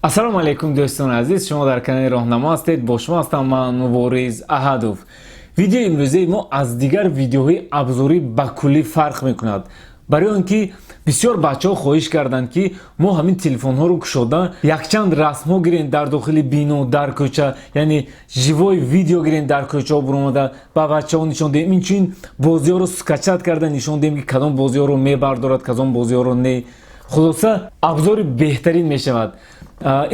Ассалому алайкум, дӯстони азиз, шумо дар канали Роҳнамо ҳастед. Бо шумо ҳастам ман, Мубориз Аҳадов. Видеои имрӯзаи мо аз дигар видеоҳои обзорӣ ба куллӣ фарқ мекунад, барои он ки бисёр бачаҳо хоҳиш карданд, ки мо ҳамин телефонҳоро кушода якчанд расмҳо гирем дар дохили бино, дар кӯча, яъне живой видео гирем, дар кӯчаҳо буромада ба бачаҳо нишон диҳем, инчунин бозиҳоро скачать карда нишон диҳем, ки кадом бозиҳоро мебардорад, кадом бозиҳоро не. Хулоса, обзори беҳтарин мешавад.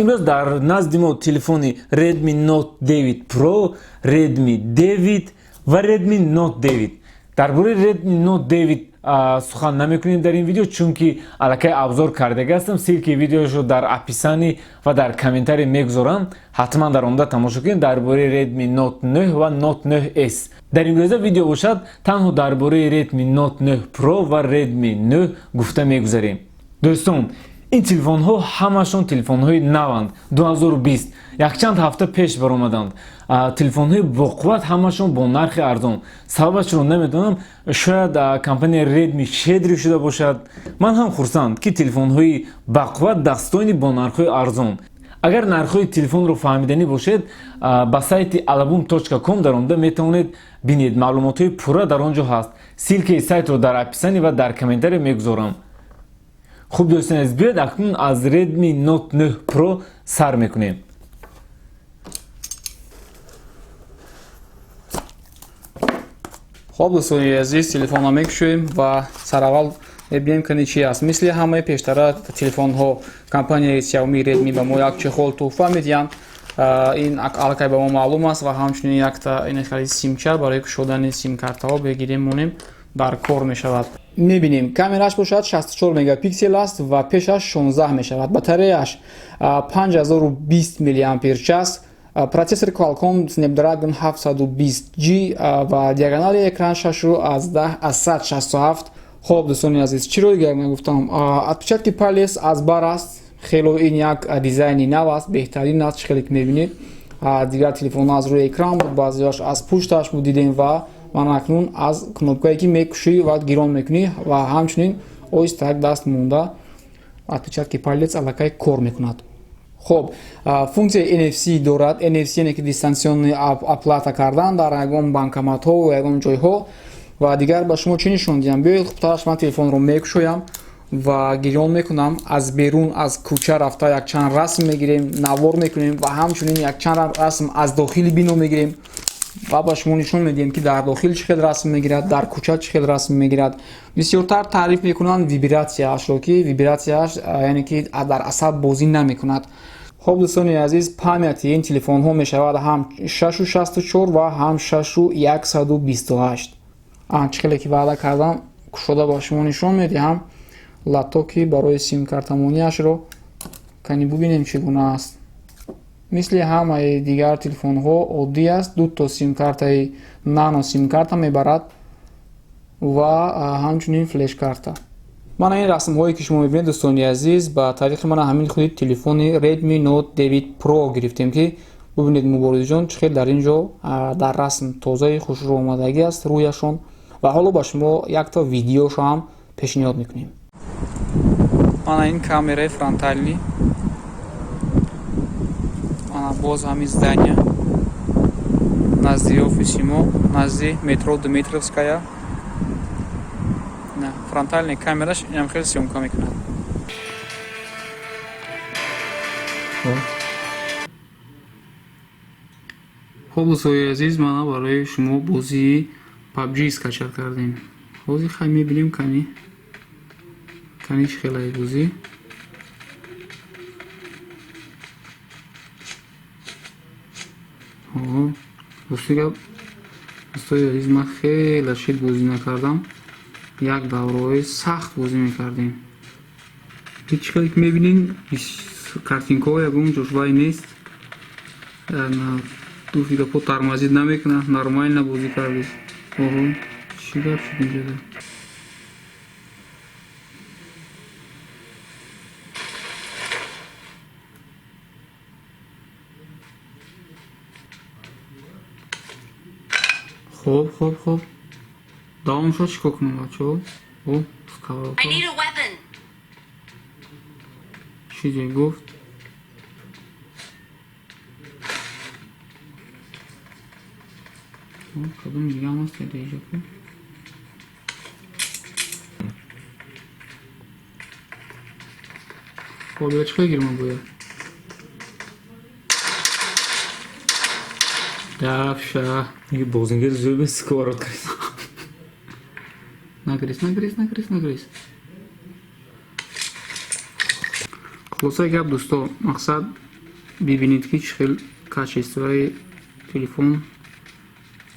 Имрӯз дар назди мо телефони Redmi Note 9 Pro, Redmi 9 ва Redmi Note 9. Дар бораи Redmi Note 9 сухан намекунем дар ин видео, чунки аллакай обзор кардага ҳастам. Ссылкаи видеошро дар описание ва дар комментарий мегузорам, ҳатман дар омада тамошо кунед. Дар бораи Redmi Note 9 ва Note 9s дар имрӯза видео бошад, танҳо дар бораи Redmi Note 9 Pro ва Redmi 9 гуфта мегузарем. Дӯстон, ин телефонҳо ҳамашон телефонҳои наванд, 2020, якчанд ҳафта пеш баромаданд. Телефонҳои боқувват, ҳамашон бо нархи арзон. Сабабашро намедонам, шояд компания Redmi щедрый шуда бошад. Ман ҳам хурсанд, ки телефонҳои бақувват, достойный, бо нархҳои арзон. Агар нархҳои телефонро фаҳмиданӣ бошед, ба сайти alabum.com даромада метавонед бинед, маълумотҳои пурра дар он ҷо ҳаст. Ссылкаи сайтро дар описание ва дар комментария мегузорам. Хуб, дӯстони азиз, биёед, акнун аз Redmi Note 9 Pro сар мекунем. Хоб, дӯстони азиз, телефонро мекушоем ва сараввал мебинем, кани чи аст. Мисли ҳамаи пештара телефонҳо, компанияи Xiaomi Redmi ба мо як чехол туҳфа медиҳанд. Ин аллакай ба мо маълум аст. Ва ҳамчунин якта ин хели симча барои кушодани симкартаҳо бегирем, монем, дар кор мешавад. Мебинем, камераш бошад 64 мегапиксел аст ва пешаш 16 мешавад. Батареяш 5020 миллиампер час, процессор Qualcomm Snapdragon 720G ва диагонали экран 6.167. Хоб, дӯстони азиз, чиро дигар мегуфтам? Отпечатки палец аз бар аст. Хело ин як дизайни нав аст, беҳтарин аст. Чӣ хеле ки мебинед, дигар телефонҳо аз рӯи экран буд, баъзеаш аз пушташ буд, дидем. Ва ман акнун аз кнопкае ки мекушӣ ва гирон мекунӣ ва ҳамчунин оҳиста даст монда, отпечатки палец аллакай кор мекунад. Хоб, функсияи NFC дорад. NFC яъне ки дистанционный оплата кардан дар ягон банкоматҳо ва ягон ҷойҳо. Ва дигар ба шумо чӣ нишон диҳам? Биёед, хубтараш ман телефонро мекушоям ва гирён мекунам. Аз берун, аз кӯча рафта, якчанд расм мегирем, навор мекунем ва ҳамчунин якчанд расм аз дохили бино мегирем ва ба шумо нишон медиҳем, ки дар дохил чӣ хел расм мегирад, дар кӯча чӣ хел расм мегирад. Бисёртар таъриф мекунанд вибратсияашро, ки вибратсияаш, яъне ки дар асаб бозӣ намекунад. Хоб, дӯстони азиз, памяти ин телефонҳо мешавад ҳам 6,64 ва ҳам 6,128. Чӣ хеле ки ваъда кардам, кушода ба шумо нишон медиҳам лотоки барои симкартамонияшро. Кани бубинем, чӣ гуна аст. Мисли ҳамаи дигар телефонҳо оддӣ аст, дуто симкартаи нано симкарта мебарад ва ҳамчунин флешкарта. Мана ин расмҳое, ки шумо мебинед, дӯстони азиз, ба тариқи мана ҳамин худи телефони Redmi Note 9 Pro гирифтем, ки бубинед, Муборизҷон, чӣ хел дар ин ҷо дар расм тозаи хушрӯ омадагӣ аст рӯяшон. Ва ҳоло ба шумо якто видеошо ҳам пешниҳод мекунем. Мана ин камераи фронтальный. Мана боз ҳамин здания назди офиси мо, назди метро Дмитровская. Фронтальный камераш инам хеле съёмка мекунад. Хоб, дӯстои азиз, мана барои шумо бозии PUBG скачать кардем. Ҳозир хай мебинем, кани, кани чӣ хелае бозӣ. Рости гап, дӯстои азиз, ман хеле шид бозӣ накардам. Як давраҳои сахт бозӣ мекардем. Чӣ хеле ки мебинем, картинкаҳо ягон ҷошвай нест, дуфи гапҳо тормозить намекунад, нормально бозӣ кардед. Оҳо, чӣ гап шуд инҷода? Хоб, хоб, хоб, давом шуд. Чӣ кор кунам, бачаҳо? О, I need a weapon. Чизе гуфт. Кадом дигаам аст инҷо? Хоб, я чӣ гирман бояд? Дафша. Бозингер зӯр сковородка. Нагрез, нагрез, нагрез, нагрез. Хулосаи гап, дӯсто, мақсад бибинед, ки чӣ хел качествои телефон,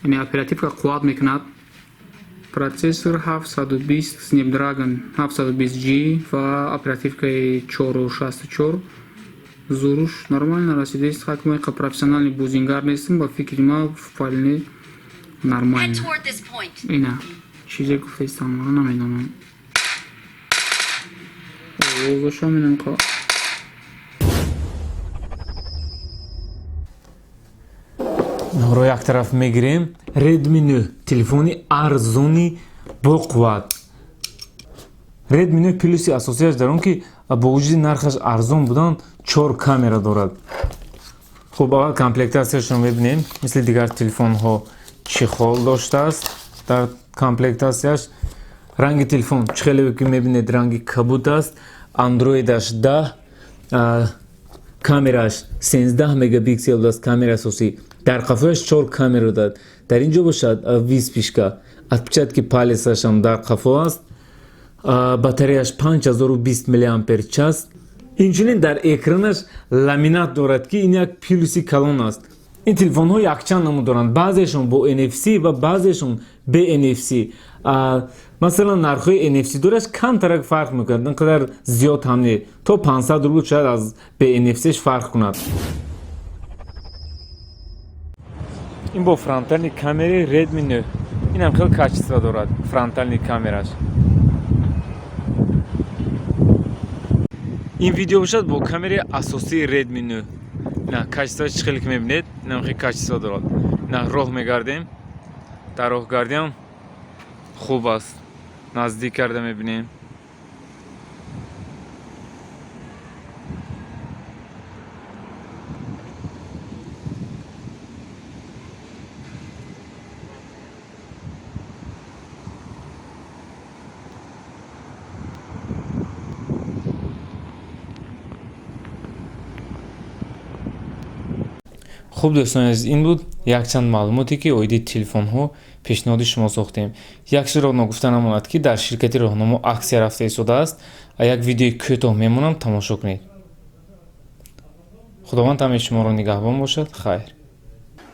яъне оперативка қувват мекунад. Процессор 720 Snapdragon 720G ва оперативкаи 4.64. Зуруш нормально расидааст. Ҳакма қа профессиональный бозингар нестам, ба фикри ма вполне нормально. Ина чизе гуфтаистам, маро намедонам. Овозашам инам қа. Ро як тараф мегирем. Redmi 9 телефони арзони боқувват. Redmi 9 плюси асосияш дар он, ки бо вуҷуди нархаш арзон будан, чор камера дорад. Хуб, аввал комплектатсияшро мебинем. Мисли дигар телефонҳо чехол доштааст дар комплектатсияш. Ранги телефон чӣ хеле ки мебинед, ранги кабуд аст. Андроидаш 10, камераш 13 мегапиксел аст, камера асосӣ. Дар қафояш чор камера дорад. Дар ин ҷо бошад вспышка, отпечатки палецашам дар қафо аст. Батареяш 5020 мАч. Инчунин дар экранаш ламинат дорад, ки ин як плюси калон аст. Ин телефонҳо якчанд намуд доранд, баъзеашон бо NFC ва баъзеашон бе NFC. Масалан, нархҳои NFC дораш камтарак фарқ мекунад, ин қадар зиёд ҳам не, то 500 рубл шояд аз бе NFC-ш фарқ кунад. Ин бо фронтальный камераи Redmi 9. Инам хеле качество дорад фронтальный камераш. Ин видео бошад бо камераи асосии Redmi 9. На качествоаш чӣ хеле ки мебинед, инам хеле качество дорад. На роҳ мегардем, дар роҳгардиам хуб аст, наздик карда мебинем. Хуб, дӯстони азиз, ин буд якчанд маълумоте, ки оиди телефонҳо пешниҳоди шумо сохтем. Як чизро ногуфта намонад, ки дар ширкати Роҳнамо аксия рафта истодааст. Як видеои кӯтоҳ мемонам, тамошо кунед. Худованд ҳамаи шуморо нигаҳбон бошад. Хайр,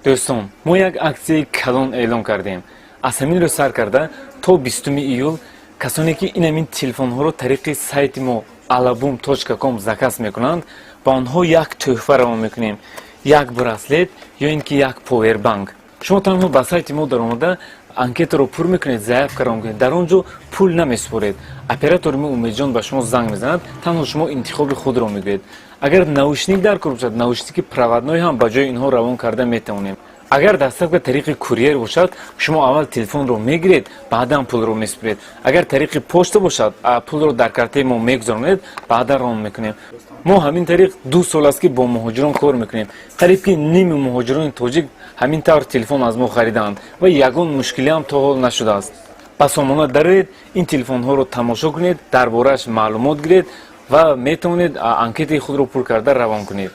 дӯстон, мо як аксияи калон эълон кардем. Аз ҳамин рӯз сар карда то 20 июл касоне ки ин ҳамин телефонҳоро тариқи сайти мо alabum.com заказ мекунанд, ба онҳо як тӯҳфа равон мекунем: як браслет ё ин ки як повербанк. Шумо танҳо ба сайти мо даромада, анкетаро пур мекунед, заявка равон кунед. Дар он ҷо пул намесупоред. Оператори мо Умедҷон ба шумо занг мезанад, танҳо шумо интихоби худро мегӯед. Агар наушник дар кор бошад, наушники проводной ҳам ба ҷои инҳо равон карда метавонем. Агар доставка тариқи курьер бошад, шумо аввал телефонро мегиред, баъдан пулро месупоред. Агар тариқи почта бошад, пулро дар картаи мо мегузаронед, баъдан равон мекунем. Мо ҳамин тариқ 2 сол аст, ки бо муҳоҷирон кор мекунем. Қариб ки ними муҳоҷирони тоҷик ҳамин тавр телефон аз мо харидаанд ва ягон мушкилиам то ҳол нашудааст. Ба сомона дароед, ин телефонҳоро тамошо кунед, дар борааш маълумот гиред ва метавонед анкетаи худро пур карда равон кунед.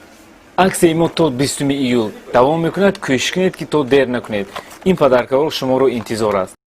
Аксияи мо то 20 июл давом мекунад. Кӯшиш кунед, ки то дер накунед. Ин подаркаҳо шуморо интизор аст.